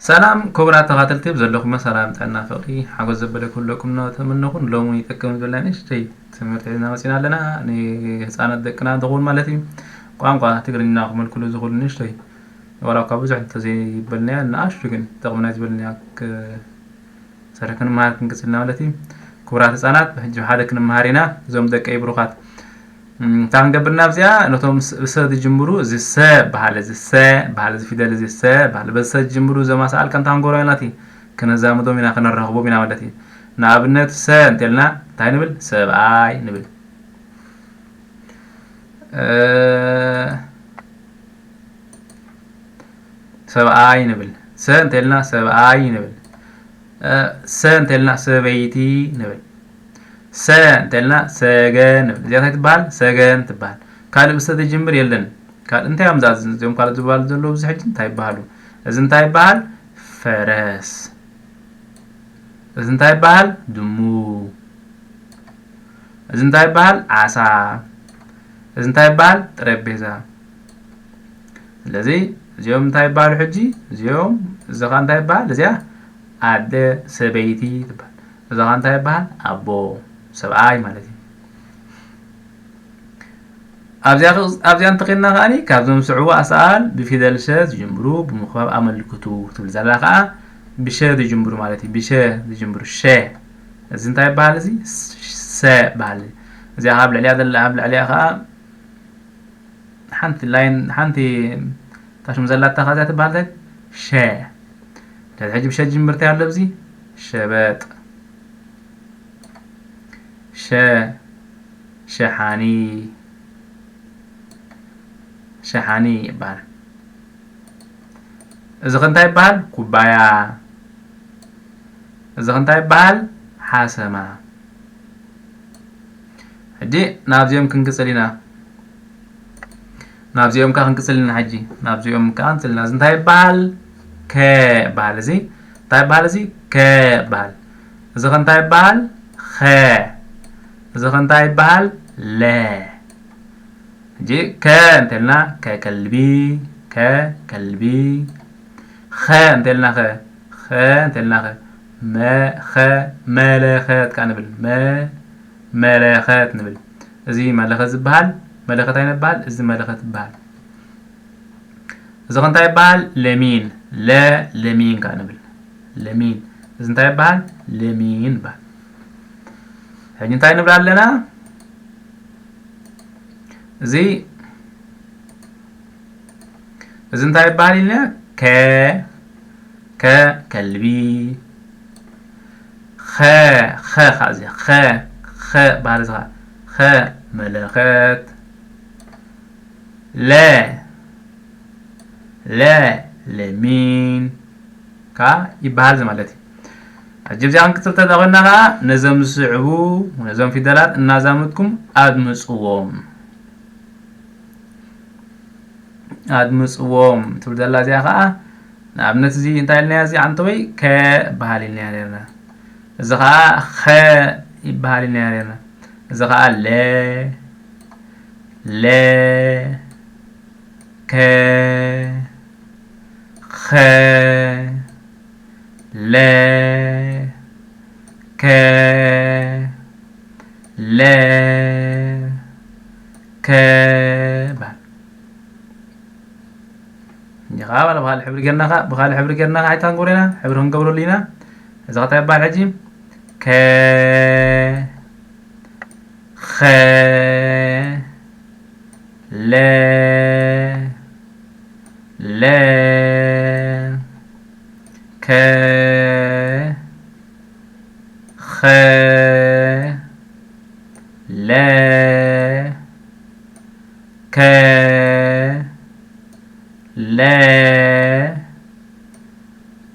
ሰላም ክቡራት ተኻተልቲ፣ ብዘለኹሞ ሰላም፣ ጥዕና፣ ፍቕሪ፣ ሓጎስ ዘበለ ኩሉ ደቅምኖ ተመነኹን። ሎሚ ይጠቅም ዝበልና ንእሽተይ ትምህርቲ ሒዝና መፂና ኣለና። ንህፃናት ደቅና ዝኸውን ማለት እዩ። ቋንቋ ትግርኛ ክመልክሉ ዝኽእሉ ንእሽተይ፣ ዋላ እኳ ብዙሕ እንተዘይበልናያ፣ ንኣሽቱ ግን ጠቕምና ዝበልናያ ክ-፣ ሰሪሕ ክንመሃር ክንቅፅልና ማለት እዩ። ክቡራት ህፃናት፣ ሕጂ ሓደ ክንመሃር ኢና። እዞም ደቀይ ብሩኻት፣ እም፣ እንታይ ክንገብር ኢና ኣብዚኣ? ነቶም ስ-፣ ብሰ ዝጅምሩ፣ እዚ ሰ በሃል፣ እዚ ሰ በሃል፣ እዚ ፊደል እዚ ሰ በሃል። በዚ ሰ ዝጅምሩ እዞም ኣስኣል ከምታ ክንገብሮ ኢና፣ እቲ ክነዛምዶም ኢና፣ ክነራኽቦም ኢና ማለት እዩ። ንኣብነት ሰ እንተልና እንታይ ንብል? ሰብኣይ ንብል። እ፣ ሰብኣይ ንብል። ሰ እንተልና ሰብኣይ ንብል። እ፣ ሰ እንተልና ሰበይቲ ንብል። ሰ እንተልና ሰገን ንብል። እዚኣ እንታይ ትበሃል? ሰገን ትበሃል። ካልእ ብሰ ትጅምር የለን። ካልእ እንታይ እዮም እዛ-፣ እዚኦም ካልእ ዝበሃሉ ዘለዉ፣ እዚ ሕጂ እንታይ ይበሃሉ? እዚ እንታይ ይበሃል? ፈረስ። እዚ እንታይ ይበሃል? ድሙ። እዚ እንታይ ይበሃል? ዓሳ። እዚ እንታይ ይበሃል? ጠረጴዛ። ስለዚ እዚኦም እንታይ ይበሃሉ ሕጂ? እዚኦም፣ እዚ ኸ እንታይ ይበሃል? እዚኣ ኣደ ሰበይቲ ትበሃል። እዚ ኸ እንታይ ይበሃል? ኣቦ ሰብኣይ ማለት እዩ። ኣብዚኣ ኽ-፣ ኣብዚኣ እንተኺድና ከኣኒ ካብዞም ዝስዕቡ ኣስኣል ብፊደል ሰ ዝጅምሩ ብምኽባብ ኣመልክቱ ትብል ዘላ ከኣ ብሸ ዝጅምሩ ማለት እዩ። ብሸ ዝጅምሩ ሸ። እዚ እንታይ ይበሃል? እዚ ሰ ይበሃል። እዚኣ ከኣ ኣብ ልዕሊኣ ዘላ፣ ኣብ ልዕሊኣ ከኣ ሓንቲ ላይን፣ ሓንቲ ታሽሙ ዘላታ ከኣ እዚኣ ትበሃል እንታይ? ሸ። ስለዚ ሕጂ ብሸ ዝጅምር እንታይ ኣሎ ኣብዚ? ሸበጥ። ሸ፣ ሸሓኒ፣ ሸሓኒ ይበሃል። እዚ ኸ እንታይ ይበሃል? ኩባያ። እዚ ኸ እንታይ ይበሃል? ሓሰማ። ሕጂ ናብዚኦም ክንቅጽል ኢና። ናብዚኦም ከ ክንቅጽል ኢና ሕጂ። ናብዚኦም ከ ክንቅጽል ኢና። እዚ እንታይ ይበሃል? ከ ይበሃል። እዚ እንታይ ይበሃል? እዚ ከ ይበሃል። እዚ ከ እንታይ ይበሃል? ኸ። እዚ ከ እንታይ ይበሃል? ለ። ሕጂ ከ እንተልና ከ ከልቢ፣ ከ ከልቢ። ኸ እንተልና ኸ፣ ኸ እንተልና ኸ፣ መ-፣ ኸ መለኸት ከኣ ንብል። መ-፣ መለኸት ንብል። እዚ መለኸት ዝበሃል፣ መለኸት ኣይነብሃል፣ እዚ መለኸት ይበሃል። እዚ ኸ እንታይ ይበሃል? ለሚን። ለ ለሚን ከኣ ንብል። ለሚን። እዚ እንታይ ይበሃል? ለሚን ይበሃል። ሕጂ እንታይ ንብል ኣለና? እዚ፣ እዚ እንታይ ይበሃል ኢልና? ከ፣ ከ ከልቢ። ኸ፣ ኸ ኸኣ እዚ፣ ኸ፣ ኸ በሃል እዚ ኸኣ። ኸ መለኸት። ለ፣ ለ ለሚን ከኣ ይበሃል እዚ ማለት እዩ። ሕጂ ኣብዚኣ ክንቅጽል ተደኾና ከኣ ነዞም ዝስዕቡ፣ ነዞም ፊደላት እናዛመድኩም ኣድምጽዎም። ኣድምጽዎም ትብል ዘላ እዚኣ ከኣ ንኣብነት እዚ እንታይ ኢልናያ? እዚ ዓንተወይ ከ ይበሃል ኢልናያ ነርና። እዚ ከኣ ኸ ይበሃል ኢልናያ ነርና። እዚ ከኣ ለ፣ ለ፣ ከ፣ ኸ፣ ለ፣ ከ፣ ለ፣ ከ በሃል። እንጂ ኸዓ ብኻልእ ሕብሪ ጌርና ኸዓ፣ ብኻልእ ሕብሪ ጌርና ኸዓ ኣይታንጎሬና፣ ሕብሪ ክንገብረሉ ኢና። እዚ ኸ እንታይ ይበሃል ሕጂ? ከ፣ ኸ፣ ለ፣ ለ፣ ከ፣ ኸ፣ ለ፣ ከ፣ ለ፣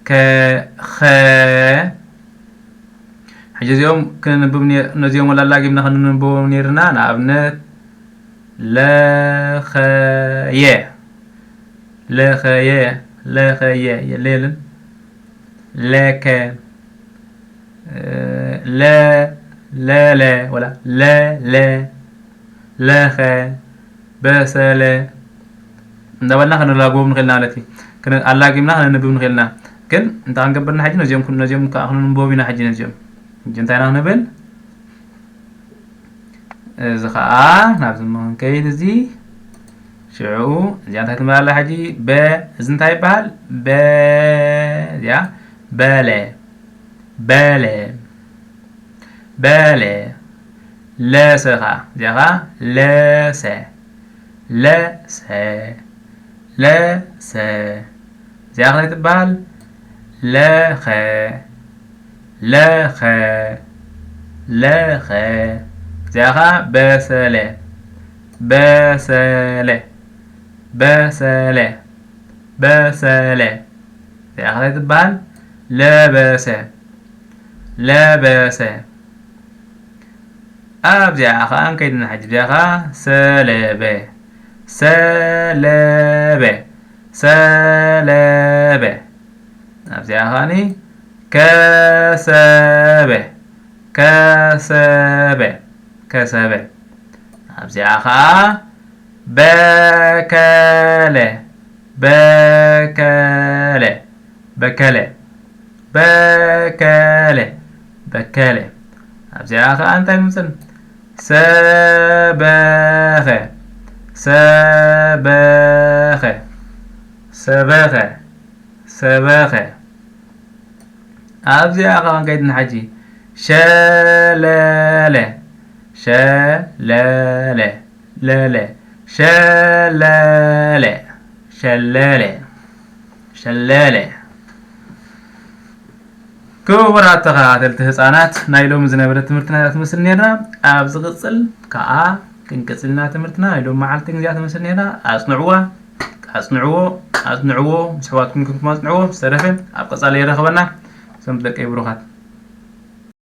ከ፣ ኸ። ሕጂ እዚኦም ክንንብብ ኔ-፣ ነዚኦም ወላ ኣላጊብና ክንንብቦም ኔርና። ንኣብነት፣ ለኸየ፣ ለኸየ፣ ለኸየ፣ የለ የለን። ለከ፣ እ፣ ለ፣ ለለ፣ ወላ ለለ፣ ለኸ፣ በሰለ እንዳበልና ከነላግቦም ንኽእል ኢና ማለት እዩ። ከነ-፣ ኣላጊብና ከነንብብ ንኽእል ኢና። ግን እንታይ ክንገብርና ሕጂ? ነዚኦም ኩ- ነዚኦም ከዓ ክንንበብ ኢና ሕጂ። ነዚኦም ሕጂ እንታይ ኢና ክንብል? እዚ ከዓ ናብዚ ምንከይድ እዚ ሽዑ እዚኣ እንታይ ትመላለእ ሕጂ? በ። እዚ እንታይ ይበሃል? በ። እዚኣ በለ፣ በለ፣ በለ። ለሰ ከዓ እዚኣ ከዓ ለሰ፣ ለሰ፣ ለሰ። እዚኣ ከመይ ትበሃል? ለኸ፣ ለኸ፣ ለኸ። እዚኣ ከዓ በሰለ፣ በሰለ፣ በሰለ፣ በሰለ። እዚኣ ከመይ ትበሃል? ለበሰ፣ ለበሰ። ኣብዚኣ ከዓ እንከይድና ሕጂ እዚኣ ከዓ ሰለበ፣ ሰለበ፣ ሰለበ። ኣብዚኣ ከዓኒ ከሰበ፣ ከሰበ፣ ከሰበ። ኣብዚኣ ከዓ በከለ፣ በከለ፣ በከለ፣ በከለ፣ በከለ። ኣብዚኣ ከዓ እንታይ ምፅን? ሰበኸ፣ ሰበኸ፣ ሰበኸ፣ ሰበኸ። ኣብዚኣ ከዓ ከይድና ሕጂ ሸለለ፣ ሸለለ፣ ለለ፣ ሸለለ፣ ሸለለ፣ ሸለለ። ክቡራት ተኸታተልቲ ህፃናት፣ ናይ ሎሚ ዝነበረ ትምህርትና እያ ትመስል ነርና። ኣብ ዝቕፅል ከዓ ክንቅፅልና ትምህርትና ናይ ሎሚ መዓልቲ ግዜኣ ትመስል ነርና። ኣፅንዕዋ፣ ኣፅንዕዎ፣ ኣፅንዕዎ፣ ምስ ኣሕዋትኩም ኮንኩም ኣፅንዕዎ። ዝተረፈ ኣብ ቀፃሊ የራኽበና። ሰንበት ደቀይ ብሩኻት።